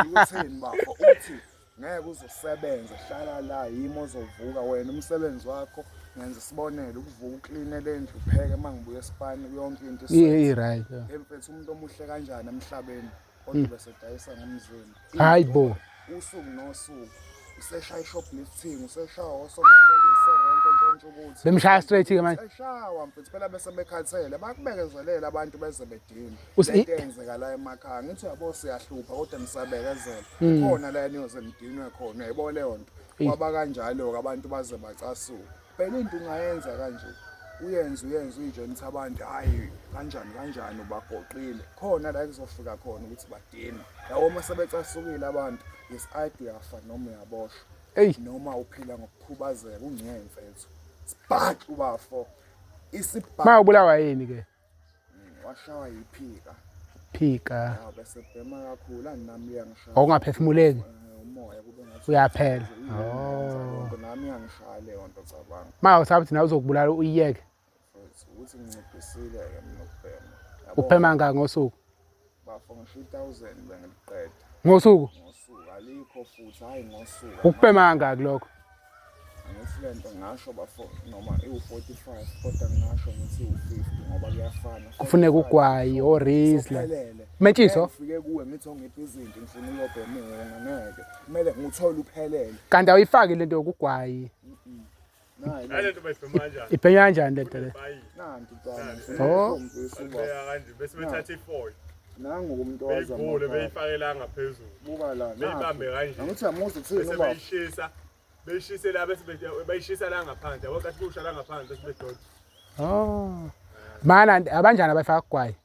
Ukuthini bafo uthi ngeke uzosebenza hlala la yimi ozovuka wena umsebenzi wakho ngenza isibonelo ukuvuka ukline le ndlu upheke uma ngibuya esipani yonke into i-right emfethu umuntu omuhle kanjani emhlabeni kodwa bese dayisa ngomzimba Hayi bo. Usuku nosuku useshaya i-shoplifting, useshawa osomatekisi erenke entshontsha ukuthi. Bemshaya straight ke manje. Useshawa mfethu phela bese bekhathele bakubekezelela abantu beze bedinwa. Lento eyenzeka la emakhaya ngithi uyabo siyahlupha kodwa nisabekezela. Khona la niyoze nidinwe khona uyayibona leyo nto. Kwaba kanjalo-ke abantu baze bacasuka. Phela into ungayenza kanje uyenze uyenze uyitshela ukuthi abantu hhayi kanjani kanjani ubagoqile khona la kuzofika khona ukuthi badinwe yabo uma sebecasukile abantu is either uyafa noma uyaboshwa Eyi. noma uphila ngokukhubazeka ungeke mfethu sibhaxu bafo isibhaxu Ma ubulawa yini ke? Washawa yiphika. Phika. Ya bese bhema kakhulu anami uyangishaya. Awungaphefumuleki. Umoya kube ngathi uyaphela. Oh. Nami uyangishaya leyo nto cabanga. Ma usaba ukuthi nawe uzokubulala uyiyeke. Futhi ukuthi nginciphisile ke mina ukubhema. Ubhema ngaka ngosuku? Bafo ngisho i-1000 bengiliqeda. Ngosuku? Ngosuku alikho futhi hayi ngosuku. Ukubhema kangaki lokho? Angithi lento ngasho bafo noma iwu-45 kodwa ngingasho ngithi iwu-50 ngoba kuyafana. Kufuneka ugwayi orizla. Uphelele. Metshiso? Ngifike kuwe ngithi ongipha izinto ngifuna uyobhema iwonga ngeke. Kumele ngiwuthole uphelele. Kanti awuyifaki lento yokugwayi. Nayi Hayi lento bayibhema kanjani? Ibhenywa kanjani lento le? Bayini. nanti mntwana. Oh. Balibeka kanje bese bethatha ifoil. Nangu umuntu owaza Beyivule beyifake la ngaphezulu. Buka la. Beyibambe kanje. Angithi uyamuzwa uthini Bese ubaba? beyishisa. Beyishise la bese beyishisa la ngaphandle. Yabo kathi kusha la ngaphandle bese bedonsa. Oh. Mana abanjani abayifaka kugwayi?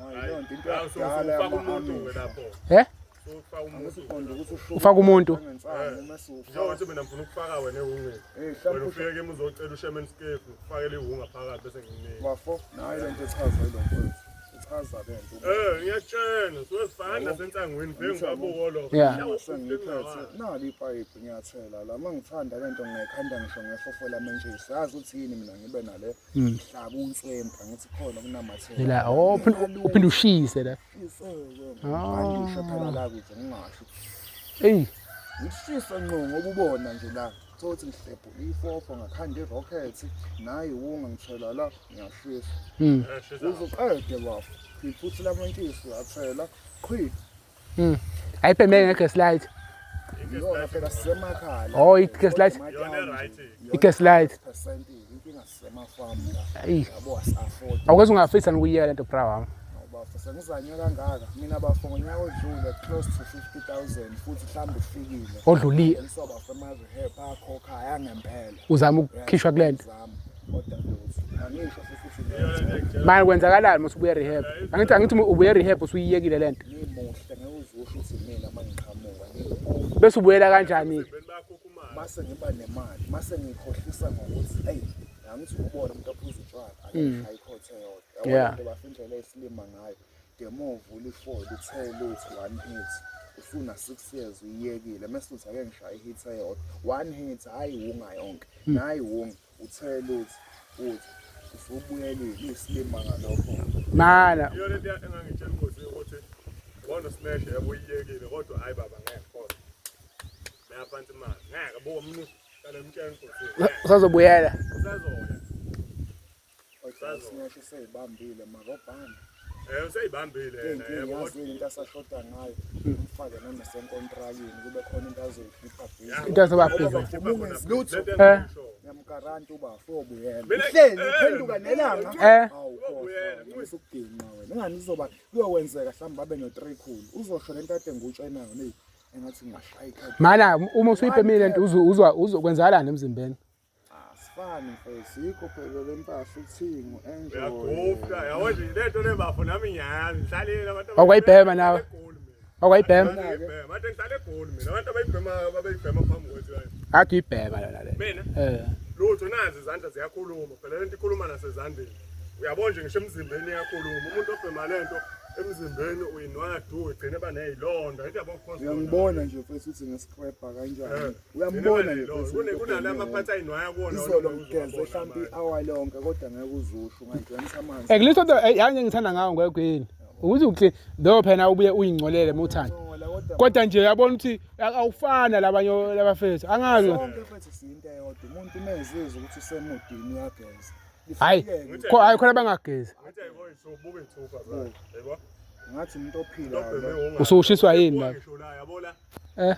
Hayi leyo nto into Hayi yakudala usufaka umuntu ke yama-Amish. lapho. Eh? Usufaka umuntu. Angithi ukuthi ushuka Ufaka umuntu? ngensangu mase ufaka. Njengokuthi mina ngifuna ukufaka wena ehungeni. Eh, Wena mhlawumbe ufike kimi uzocela usherman skefu ufakele ihunga phakathi bese ngikunika. bafo nayi lento echaza lo mfowethu. Ichaza le nto. Eh ngiyakutshela sozifana nasensangwini ngifike ngibabuko lokho. Yeah. Sengiphethe nali ipayipi ngiyathela la uma ngithanda lento ngiyayikhanda ngisho ngefofo lamentshisi yazi ukuthi yini mina ngibe nale ngihlaba unswempu angithi khona kunamathela La oh uphinde ushise la. Shiseke ngisho phela la kuze ngingasho. Ey, Ngishisa ngqo ngoba ubona nje la. Thothi ngihlephula ifofo ngakhanda irocket nayi wunga ngithela la ngiyashisa. Uzoqede bafo. Futhi lamentshisi uyathela qhwi. Ayibhemeke nge-gas light. Iyona phela sisemakhala. Oh, i-gas light. Iyona right. I-gas light. Percent inkinga sisemafamu la. Eyi. Yabo asi-afford. Awukwazi ungafisa nokuyiyeka lento bra wami. Bafo sengizanywe kangaka mina bafo ngonyaka odlule close to 50,000 futhi mhlawumbe ufikile. Odlulile. Ngisoba bafo ema-rehab akhokha ayangempela. Uzama ukukhishwa kule nto. Zama kodwa lutho. Angisho futhi ukuthi ngiyenza. Manje kwenzakalani uma usubuya rehab? Angithi ubuye rehab usuyiyekile le nto. Ngimuhle ngeke uze usho ukuthi mina uma ngiqhamuka ngimpofu. Bese ubuyela kanjani? Mase ngiba nemali, mase ngikhohlisa ngokuthi eyi angithi ubona umuntu ophuza utshwala akashaya ikhothe eyodwa. Yabona Yeah. into bafo indlela eyisilima ngayo. The more uvula ifoli uthele uthi one hit usuna 6 years uyiyekile mase uthi ake ngishaye i-hit eyodwa. One hit hhayi wunga yonke. Nayi wunga uthele uthi uthi usubuyelile isilima ngalokho. Mana Iyona into engangitshela ukuthi ukuthi wona smash yabo uyiyekile kodwa hayi baba ngeke kodwa. Leya phansi imali ngeke buka umuntu qala emtshela ukuthi usazobuyela. usazoya. Kodwa smash useyibambile marobhana. Eh useyibambile yena Inkinga yebo kodwa yazini into asashoda ngayo umfake noma senkontrakini kube khona into azoyikhipha busy. Into azoba busy. Ungenzi lutho. Lento engisho. Ngiyamgaranti uba fobuyela. Mina- Uhleli eh, uphenduka nelanga. Eh. Awu Ubuyela. khohlwa usukuginqa wena. Ingani uzoba kuyokwenzeka mhlawumbe babe no 3 khulu. Uzosho lento ade ngutshena yona eyi engathi ngingashaya ikhadi. Mana uma usuyibhemile lento uzwa uzokwenzakalani emzimbeni? Asifani mfethu yikho phela le mpahla uthingo enjoy. Uyagufta yabo nje lento le bafo nami ngiyazi ngihlalile abantu Awukayibhema nawe? Egoli mina. Awukayibhema? Ngiyibhema, abantu ngihlala eGoli mina abantu abayibhema babeyibhema phambi kwethu la. Ngathi uyibhema lona le. Mina Eh. lutho nazi izandla ziyakhuluma phela lento ikhuluma nasezandleni. Uyabona nje ngisho emzimbeni iyakhuluma umuntu obhema lento emzimbeni uyinwaya du igcine ba nezilonda into yabo cause Uyangibona nje mfethu ukuthi ngiscraper kanjani. Eh. Uyambona nje mfethu. Kune kunalama phathi ayinwaya kuwona Izolo ngigeze mhlawumbe i-hour lonke kodwa ngeke uzusho ungayidonsa amanzi. At least kodwa yanye ngithanda ngawo ngegwini. Ukuthi uclean though phela ubuye uyingcolele uma uthanda. Ngcola kodwa Kodwa Kodwa nje uyabona ukuthi awufana labanye labafethu. Angazi. Sonke mfethu siyinto eyodwa. Umuntu uma ezizwa ukuthi usemudini uyageza. Hayi, Lifike-ke, hayi khona bangagezi. Ngithi ayibo ubuka iy'thupha zakhe. Yebo. Ngathi umuntu ophilayo Lobheme lo. unga. Usuwushiswa yini la? Ngisho la yabo la. Eh.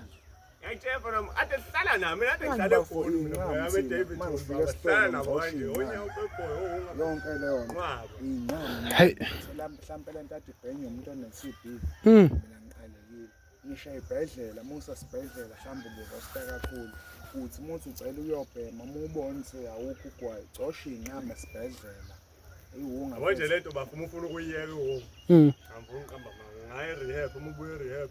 Ngiyayitshela mfana wami, ade sihlala nami, mina ade ngihlale Ngani egoli mina bafo, yami ingami eDavid. thina, mangifika esitolo Sihlala nabo kanje. ngizoshiya Onye ubeboy owunga. Yonke leyo nto. Nqwaba. Iy'ncane. Hayi. Thola mhlampe lento ade ibhenywe umuntu one-T_B. Mina ngiqalekile. Ngisho ey'bhedlela, uma usesibhedlela mhlawumbe uburosta kakhulu. Uthi uma uthi ucela ukuyobhema, uma ubona ukuthi awukho ugwayi, cosha iy'ncama esibhedlela. Iwunga Yabo nje mfethu. lento bafuna uma ufuna ukuyiyeka iwunga. Angifuni ukuqamba amanga. Ngaye rehab, uma ubuye rehab.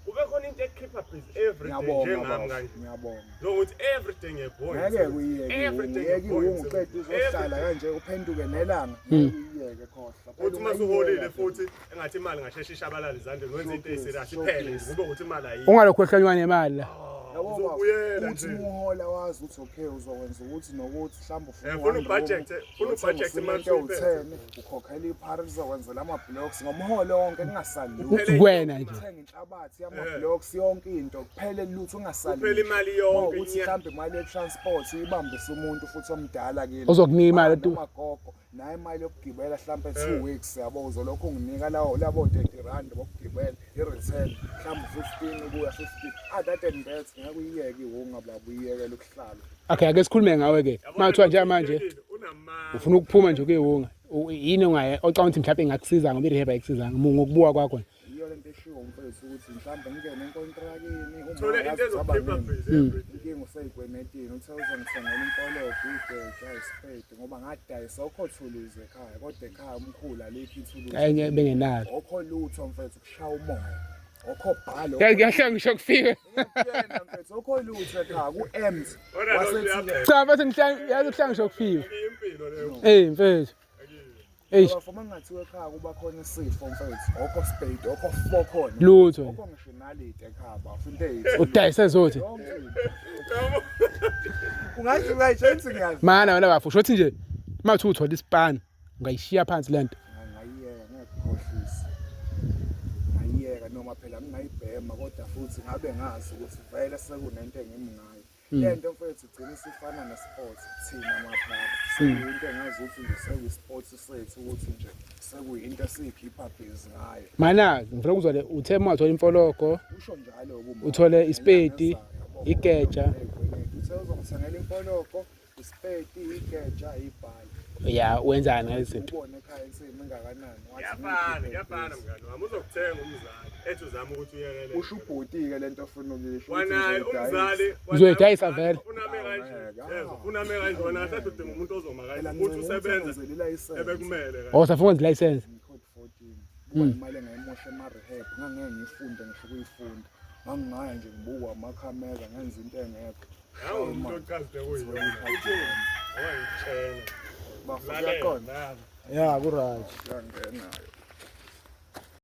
Kube khona into ekukhipha busy every day Ngiyabonga njengami bafo, kanje. ngiyabonga. Njengokuthi every day ngiyebhoya. Ngeke uyiyeke Every iwungu, day uyeke ngiyebhoya iwungu uqede uzohlala kanje uphenduke nelanga. Ngeke uyiyeke khohlwa. Phela Uthi uma usuholile ungayiyeka futhi engathi imali ngasheshe ishabalala ezandleni wenza into eyiserious Showcase, iphele kube ukuthi imali ayikho. Ungalokhu ehlanywa nemali la. Yabo baba, Uzobuyela uthi nje. uma uhola wazi ukuthi okay uzokwenza ukuthi nokuthi mhlawumbe ufuna Eh, funa u-one ubudget, room, funa uyothenga ubudget imali usimenti usuyiphethe. ewu-10, ukhokhela iphara lizokwenzela ama-blocks ngomholo wonke kungasali lutho. Kuphele Kuwena nje. Uthenga inhlabathi yama-blocks yonke into kuphele lutho ungasali Kuphele lutho. imali yonke, Uma ukuthi nya. mhlawumbe imali ye-transport uyibambise umuntu futhi omdala kini Ozokunika imali tu- magogo nayo imali yokugibela mhlawumbe 2 weeks yabo uzolokhu unginika lawo labo 30 rand bokugibela i-return mhlawumbe 15 kuya 50 other than that ngeke uyiyeke iwunga bla uyiyekele ukuhlala. Okay, ake sikhulume ngawe ke. Mathiwa nje manje Unamanga. ufuna ukuphuma nje kuyiwunga. Yini ongaye ocabanga ukuthi mhlawumbe ingakusiza ngoba i-rehab ayikusiza ngokubuka kwakho. Yiyo lento eshiwo umfethu ukuthi mhlawumbe ngingene enkontrakini uma Thole into yazi ezokukhipha ucabangeni. busy every day. Inkinga usey'kwenetini uthe uzongithengela imfologo igeja isipedi ngoba ngadayisa okho thuluzi ekhaya kodwa ekhaya umkhulu alikho ithuluzi Enye bengenalo. okho lutho mfethu kushaya umoya okho bhalo Kuyahlanga ngisho kufike. Ngiyakutshela mfethu okho lutho ekhaya ku-empty Kodwa lo wasethi uyabheka. Cha mfethu ngihlanga yazi kuhlanga ngisho kufike. Impilo leyo. Eh mfethu. Eish Bafo mangathiwa ekhaya kuba khona isifo mfethu okho spade okho four khona lutho. okho ngisho inaliti ekhaya bafo into eyithile Udayise zothi. yonke into ungasho ungayitshensi ngiyazi Mana wena bafo shothi nje mathu uthola isipani ungayishiya phansi lento. Ngayiyeka ngeke ngikhohlise. Ngayiyeka noma phela ngingayibhema kodwa futhi ngabe ngazi ukuthi vele sekunento engimi ngayo. Le nto mfethu igcina isifana ne-sport thina maphara. Sekuyinto engazi ukuthi nje sekuyi-sport sethu ukuthi nje sekuyinto esiyikhipha busy ngayo. Mana ngifuna ukuzwa le uthe uma uthola imfologo Usho njalo kuma. Uthole isipedi, igeja. Uthe uzongithengela imfologo, isipedi, igeja, ibhali. Ya wenzani ngalezi zinto? Ubone ekhaya insimi ingakanani. Wathi Kuyafana, ngiyikhiphe kuyafana busy. mngani wami. Uzokuthenga umzali ethi uzama ukuthi uyekele. Usho ubhuti-ke lento ofuna ukuyisho ukuthi Wanaye ngizoyidayisa. umzali Uzoyidayisa vele? Uname kanje. Awungeke, Yezwa, uname kanje wena ngathi udinga umuntu ozoma kanje Phela ukuthi ngicela usebenza ngenzele ilayisense. ebekumele kanje. Oh safuna ukwenza license. Code 14. Buka imali engayimosha ema-rehab, ngangeke ngiyifunde ngisho ukuyifunda. Ngangingaya nje ngibukwa amakhamera ngenza into engekho. Hawu umuntu ochazile kuyiyona. Awayitshela. Bafo Lalela kuyaqonda. nami. Ya ku right. Kuyangenayo.